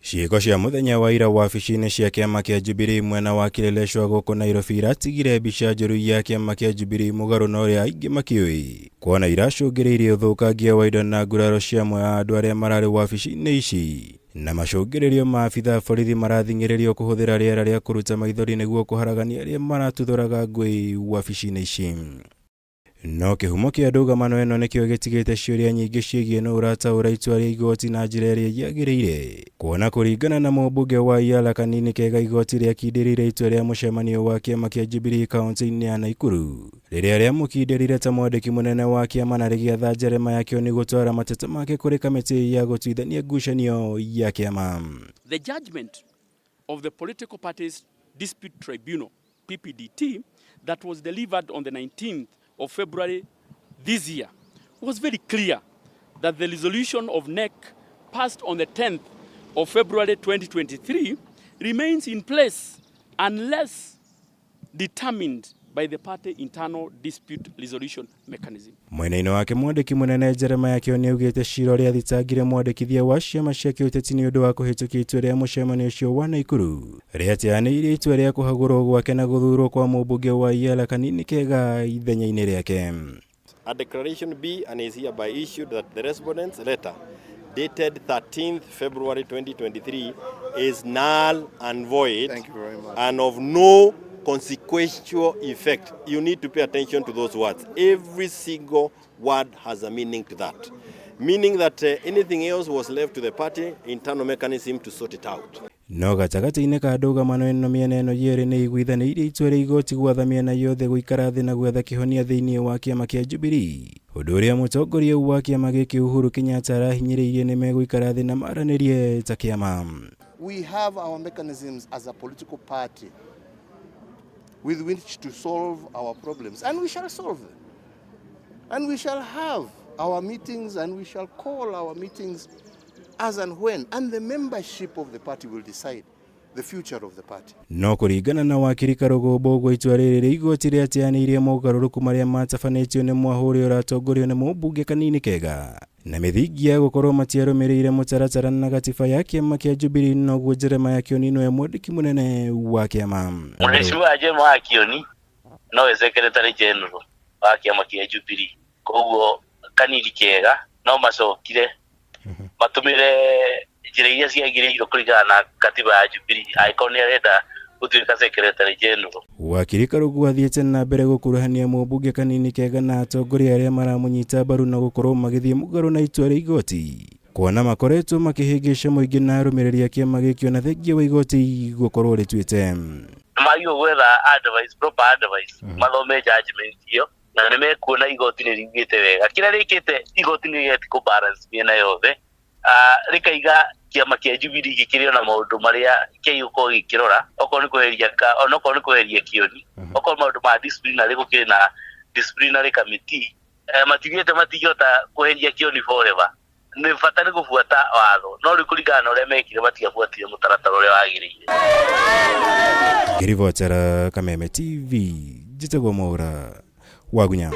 Ciĩko cia mũthenya wa ira wabici-inĩ cia kĩama kĩa Jubilee mwena wa Kileleshwa gũkũ Nairobi iratigire mbica njũru ya kĩama kĩa Jubilee mũgarũ na ũrĩa aingĩ makĩũĩ kuona iracũngĩrĩirie ũthũkangia wa indo na nguraro cia amwe a andũ arĩa mararĩ wabici-inĩ ici na macũngĩrĩrio ma abithaa a borithi marathing'ĩrĩrio kũhũthĩra rĩera rĩa kũruta maithori nĩguo kũharagania arĩa maratuthũraga ngũĩ wabici-inĩ ici. No kĩhumo kĩa ndũgamano ĩno nĩkĩo gĩtigĩte ciũria nyingĩ ciĩgiĩ nũ ũrataũra itua rĩa igoti na njĩra ĩrĩa yagĩrĩire. Kuona kũringana na mũmbunge wa Yala Kanini Kega igoti rĩakindĩrĩire itua rĩa mũcemanio wa kĩama kĩa Jubilee kaunti-inĩ ya Naikuru rĩrĩa rĩamũkindĩrire ta mwandĩki mũnene wa kĩama na rĩgĩatha Jeremiah Kioni gũtwara mateta make kũrĩ kamĩtĩ ya gũtuithania ngucanio ya kĩama. The judgment of the Political Parties Dispute Tribunal, PPDT, that was delivered on the 19th of February this year was very clear that the resolution of NEC passed on the 10th of February 2023 remains in place unless determined by the party internal dispute resolution mechanism. Mwena-inĩ wake mwandĩki mũnene Jeremiah Kioni augĩte cira ũrĩa athitangire mwandĩkithia wa ciama cia kĩũteti nĩ ũndũ wa kũhĩtũkia itua rĩa mũcemanio ũcio wa Naikuru rĩateanĩirie itua rĩa kũhagũrwo gwake na gũthurwo kwa mũmbunge wa Yala Kanini Kega ithenya-inĩ rĩake. A declaration be and is hereby issued that the respondent's letter dated 13th February 2023 is null and void. Thank you very much. And of no consequential effect. You need to pay attention to those words. Every single word has a meaning to that. Meaning that anything else was left to the party internal mechanism to sort it out. No gatagatĩ-inĩ ka ndũgamano ĩno mĩena ĩno yerĩ nĩ iguithanĩirie itua rĩa igoti gwatha mĩena yothe gũikara thĩ na gwetha kĩhonia thĩinĩ wa kĩama kĩa Jubilee ũndũ ũrĩa mũtongoria wa kĩama gĩkĩ Uhuru Kenyatta arahinyĩrĩirie nĩ megũikara thĩ na maranĩrie ta kĩama. We have our mechanisms as a political party with which to solve our problems, and we shall solve them. And we shall have our meetings, and we shall call our meetings as and when, and the membership of the party will decide the future of the party. No kũringana na wakiri Karũgũ Mbũgua itua rĩrĩ rĩa igoti rĩateanĩirie mogarũrũku marĩa matabanĩtio nĩ mwahũ ũrĩa ũratongorio nĩ mũmbunge Kanini Kega na mĩthingi ya gũkorwo matiarũmĩrĩire mũtaratara na gatiba ya kĩama kĩa Jubilee noguo Jeremiah Kioni nĩwe mwandĩki mũnene wa kĩama. Mheshimiwa Jeremiah Kioni nowe secretary general wa kĩama kĩa Jubilee, koguo Kanini Kega no macokire matũmĩre njĩra iria ciagĩrĩirwo kũringana na katiba ya Jubilee angĩkorwo nĩ arenda gũtuĩka secretary general. Wakiri Karũgũ athiĩte na mbere gũkuruhania mũmbunge Kanini Kega na atongoria arĩa maramũnyita mbaru na gũkorwo magĩthiĩ mũgarũ na itua rĩa igoti kuona makoretwo makĩhĩngĩca mũingĩ na arũmĩrĩri a kĩama gĩkĩ ona thengia wa igoti gũkorwo rĩtuĩte. Magĩrĩirwo gwetha advice, proper advice, mathome judgment ĩyo na nĩ mekuona igoti nĩ riugĩte wega kĩrĩa rĩkĩte. Igoti nĩ rĩgeti kũ balance mĩena yothe, rĩkaiga kĩama kĩa Jubilee gĩkĩrĩ ona maũndũ marĩa kĩagĩrĩirwo gĩkĩrora, okorwo nĩ kweheria ka onokorwo nĩ kweheria Kioni, okorwo maũndũ ma disciplinary gũkĩrĩ na disciplinary committee. Matigĩte matingĩhota kweheria Kioni forever, nĩ bata nĩ gũbuata watho, no rĩu kũringana na ũrĩa mekire matiabuatire mũtaratara ũrĩa wagĩrĩire. Ngĩribotera Kameme TV, njĩtagwo Mwaura Wagunya.